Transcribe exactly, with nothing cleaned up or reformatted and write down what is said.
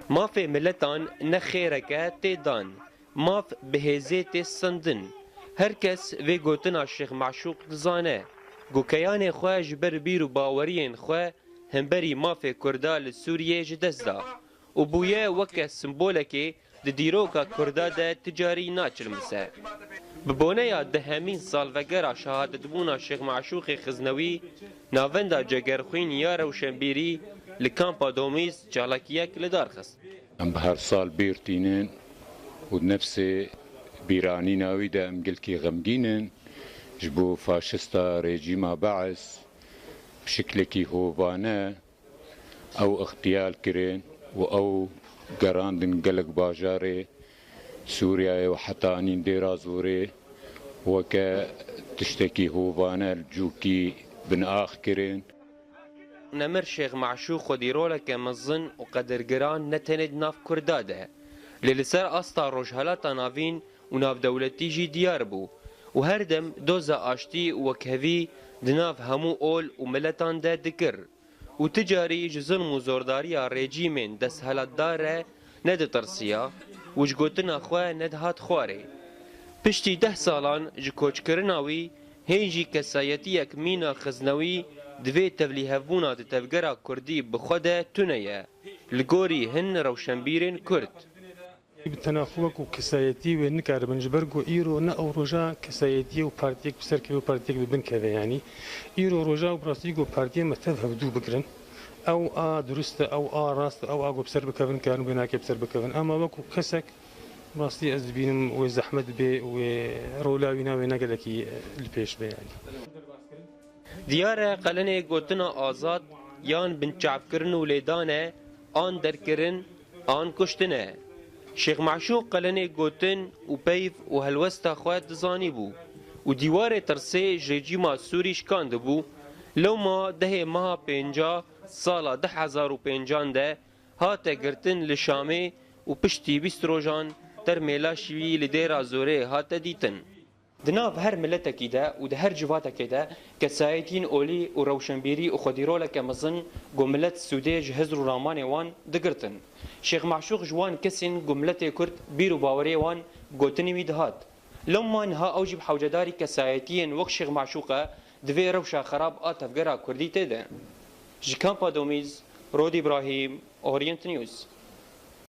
Mafê miletan ne xêreke tê dan. Maf bi hêzê tê sendin. Her kes vê gotina Şêx Meşûq dizane ku keyanê xwe ji ber bîr û baweriyên xwe hemberî mafê Kurda li Sûriyê ji dest da û bûye weke simbolekê di dîroka Kurda de ti carî naçilmise. Bi boneya dehemîn salvegera şehadetbûna Şêx Meşûqê Xiznewî, Navenda Cegerxwîn ya Rewşenbîrî li Kampa Domîz çalakiyek li dar xist. Em bi her sal bîr tînin û di nefsê bîranîna wî de em gelkî xemgîn in. Ji bo faşista rejîma Beis bi şiklekî hovane ew ixtiyal kirin û ew gerandin gelek bajarê Sûriyeyê û heta anîn Dêra Zorê weke tiştekî hovane li cûkî binax kirin. Nemir Şêx Meşûq xwedî roleke mezin û qedirgiran ne tenê di nav Kurda de, lê li ser asta Rojhelata Navîn û navdewletî jî diyar bû û her dem doza aştî û wekhevî di nav hemû ol û miletan de dikir û ti carî ji zilm û zordariya rejîmên desthilatdar re neditirsiya û ji gotina xwe nedihat xwarê. Piştî deh salan ji koçkirina wî, hên jî kesayetiyek mîna Xiznewî di vê tevlîhevbûna di tevgera Kurdî bi xwe de tune ye, li gorî hin rewşenbîrên Kurd. Bi tena xwe wekû kesayetî wê nikaribin, ji ber ku îro ne ew roja kesayetiyê û partiyek bi ser keve û partiyek bi bin keve, yanî îro roja bi rastî ku partiyên me tev hevdû bigirin. Ew a durist e, ew a rast e, ew a ku bi ser bikevin karin, wê nake bi ser bikevin. Ama wekû kesek bi rastî ez dibînim wê zehmet bê, wê rola wî ne, wê ne gelekî, e, li pêş be, yanî. Diyar e, qelenê gotina azad yan binçavkirin û lêdan e, an derkirin, an kuştin e. Şêx Meşûq qelenê gotin û peyv û helwesta xwe dizanîbû û dîwarê tirsê ji rejîma Sûrî şikandibû. Lewma dehê meha pênca sala du hezar û pêncan de hate girtin li Şamê û piştî bîst rojan termê laşî wî li Dêra Zorê hate dîtin. Di nav her miletekî de û di her civatekê de kesayetiyên olî û rewşenbîrî û xwedîroleke mezin ku milet sûdê ji hizr û ramanê wan digirtin. Şêx Meşûq ji wan kesên ku miletê Kurd bîr û baweriyê wan gotinê wî dihat. Lewma niha ew jî bi hewcedarî kesayetiyên wek Şêx Meşûq e, di vê rewşa xerab a tevgera Kurdî tê de. Ji Kampa Domîz, Rod Îbrahîm, Orient News.